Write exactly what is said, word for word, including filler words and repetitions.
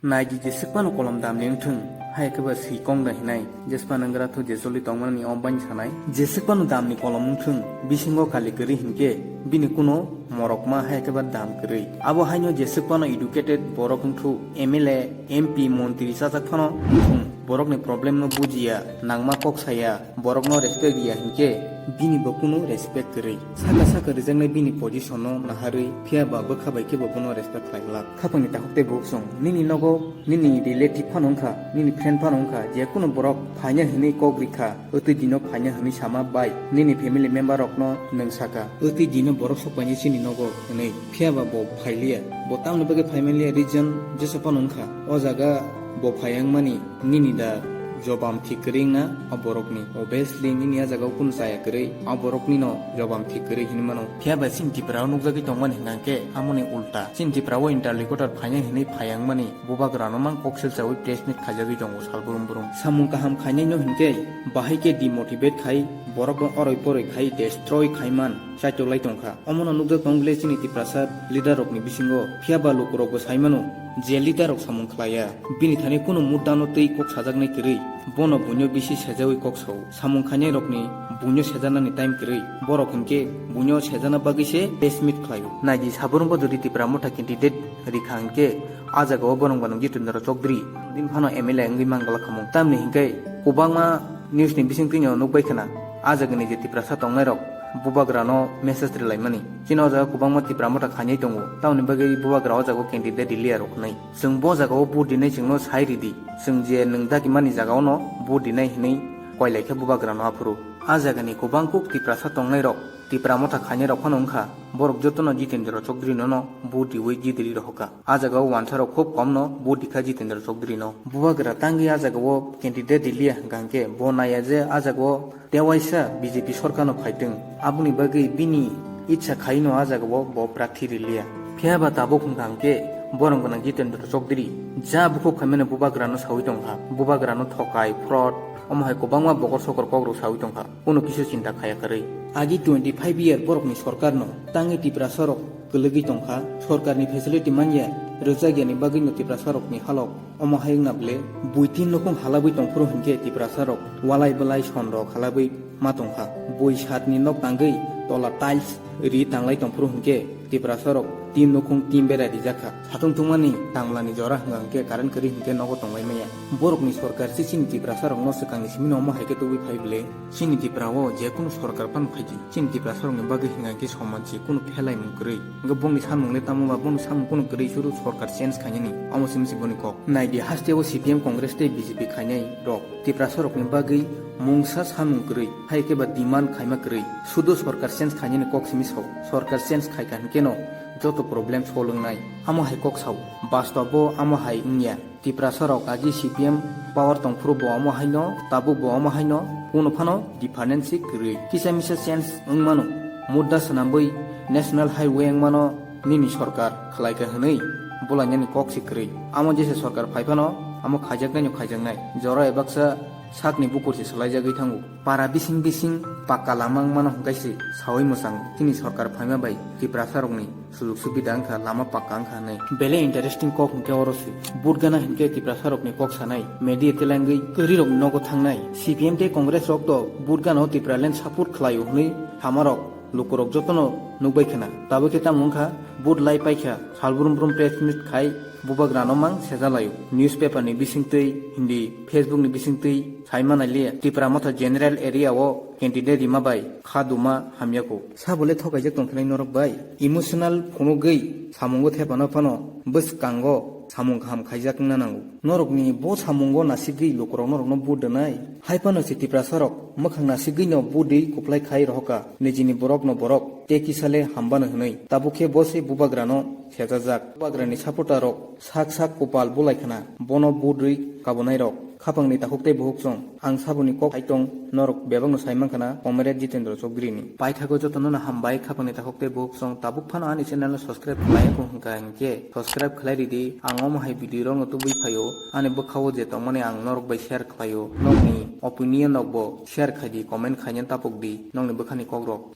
Naidi jeswk phano kolom damni wngthung, hai khe ba swi kong da hinai, jespa nangwra thu je choli tongmani o bani sanai. Jeswk phano damni kolom wngthung, bisingo kali kwrwi hinkhe bini kuno morokma hai khe ba dam kwrwi. Abo haino jeswk phano educated borok wngthu, M L A, M P, montri chajak phano wngthung, borokni problem no bujiya, nangma kok saya, borokno respect riya hinkhe bini bo kuno respect kwrwi. Saka saka rijaknai bini position no naharwi, phiya ba bwkha bai khe bo bono respect khlai glak. Khapangni takhuk tei bukhuk song, nini nogo nini relative phano wngkha, nini friend phano wngkha, je kunu borok phaina hinwi kok rikha, wtwi dino phaina hinwi sama bai nini family member rokno nwng saka, wtwi dino borok sok painai chini nogo hinwi. Phiya ba bo phailiya, bo tamni bagwi phaimanliya reason jesa phano wngkha. O jaga bo phai wngmani nini da jobam thik kwrwi wngna o borokni. Obviously nini a jaga o kunu chaya kwrwi, o borokni no jobam thik kwrwi hinwi mano. Phiya ba chini Tripura o nukjagwi tongmani hwnkha khe amoni ulta. Chini Tripura o interlocutor phaina hinwi phai wngmani bubagra no mang kok silchawi press meet khaijagwi tongo sal brum brum. Samung kaham khainai no hinkhe bahai khe demotivate khai borok no oroi poroi khai destroy khai man chaitolai tongkha. Omono nukjak tong bile chini Tiprasa leader rokni bisingo. Phiya ba lukurokbo sai mano, je leader rok samung khlaiya, bini thani kunu mudda no twi kok sajaknai kwrwi, bono buino bisi sejawi kok sao. Samung khainai rokni buino sejanani time kwrwi, borok hinkhe buino sejana bagwi se press meet khlaio. Naidi sabrumbo jodi Tipra Motha candidate rikha hinkhe a jaga o borok bono Jitendra Chaudhary din phano M L A wngwi manglak khamung. Tamni hinkhe kwbangma news ni bisingtwi no nukbai khna, a jagani je Tiprasa tongnai rok bubagra no message rwlaimani. Chini o jaga kwbangma Tipra Motha khainai tongo, tamoni bagwi bubagra o jaga o candidate riliya rok hwnwi. Chwng bo jaga o vote dinai chwngno sai ridi, chwng je nwng dagimani jaga o no vote dinai hwnwi koilai khe bubagra no aphuru. A jagani kwbang kuk Tiprasa tongnai rok, Tipra Motha khainai rok phano wngkha, borok jotono Jitendra Chaudhary no no vote riwi jidiri rohorkha. A jaga o wansa rok khub kom no vote rikha Jitendra Chaudhary no. Bubagra tangwi a jaga o candidate riliya hwnkha hinkhe bo naiya je a jaga o tewaisa B J P sorkar no phaitwng, aboni bagwi bini itsa khai no a jaga o bo prarthi riliya. Phiya ba tabuk hwnkha hinkhe borok gwnang Jitendra Chaudhary ja bukhuk khaimani bubagra no sawi tongkha, bubagra no thokai, fraud, omo hai kwbangma bokol sokol kok rok sawi tongkha. Kuno kisa chinta khaya kwrwi. Agi twenty five year borokni sorkarno tangwi Tiprasa rok kwlwgwi tongkha, sorkarni facility manya rwchak yani bagwino Tiprasa rokni halok omo hai wngna bwle. Bui tin nukhung halabwi tongphuru hinkhe Tiprasa rok walai bwlai son rok halabwi ma tongkha. Bui satni nok tangwi tola tiles ri tanglai tongphuru hinkhe Tiprasa rok tin nukhung tin bera rijak kha. Satung tungmani tanglani jora hwnkha hinkhe current kwrwi hinkhe nogo tonglai maya. Borokni sorkar se chini Tiprasa rokno swkangni simino omo hai khe tubui phai bwle. Chini Tipra o je kunu sorkar phano phaidi, chini Tiprasa rokni bagwi hwnkha hinkhe soman se kunu phelaimung kwrwi. Hinkhe bongni samung le tamo ba, bongni samung kunu kwrwi suru sorkar change khainani. Omo se misi boni kok. Naidi haste o C P M Congress tei B J P khainai rok. Tiprasa rokni bagwi mungsa samung kwrwi, hai khe ba demand khaima kwrwi, sudu sorkar change khainani kok simi sao, sorkar change khaikha hinkhe no joto problem solve wngnai, amo hai kok sao, bastob bo amo hai wngya. Tiprasa rok agi C P M power tongphuru bo amo haino, tabuk bo amo haino, kuno phano difference kwrwi, kisa misa change wngmano, mudda swnambwi national highway wngmano, nini sorkar khlaikha hwnwi bulainani kok se kwrwi. Amo jesa sorkar phai phano amo khaijaknaino khaijaknai. Jora ebaksa sakni bukur se swlaijagwi thango. Para bising bising pakka lama wngmano hwnkhe se saui mwchango. Chini sorkar phaima bai Tiprasa rokni sujug subida wngkha, lama pakka wngkha hwnwi. Belai interesting kok hwnkhe oro se. Vote gana hinkhe Tiprasa rokni kok sanai, media telangwi kwrwi rokni nogo thangnai. C P M tei Congress rok to vote gana o Tipraland support khlaio hwnwi samarok lukurok jotono nukbai khna. Tabuk khe tamo wngkha, vote lai paikha, sal brum brum press meet khai bubagrano mang sejalaio. Newspaper ni bisingtwi, hindi, Facebook ni bisingtwi sai manai liya. Tipra Motha general area o candidate rima bai kha duma hamya kho. Sabo le thokaijak tongkhe nai norok bai. Emotional phunugwi samungo thepano phano bwskango samung kaham khaijak wngna nango. Norokni bo samungo nasigwi lukurok norokno vote rwnai. Hai phano se Tiprasa rok mwkhang nasigwino budwi kwplai khai rohorkha nijini borokno borok, tei kisale hambano hwnwi. Tabuk khe bo se bubagrano sejajak. Bubagrani supporter rok sak sak kupal bulai khna bono budwi kabunai rok. Khapangni takhuk tei bukhuk chwng. Ang saboni kok hai tong, norok bebakno sai mankha na, Comrade Jitendra Chaudhary ni. Paithago jotono no hambai, khapangni takhuk tei bukhuk chwng. Tabuk phano ani channel no subscribe khlai ya kho hwnkha hinkhe subscribe khlai ridi. Ang omo hai video rok no tubui phaio. Ani bwkhao je tongmani ang norok bai share khlaio. Nokni opinion rok bo share khai di, comment khaina tapuk di, nokni bwkhani kok rok.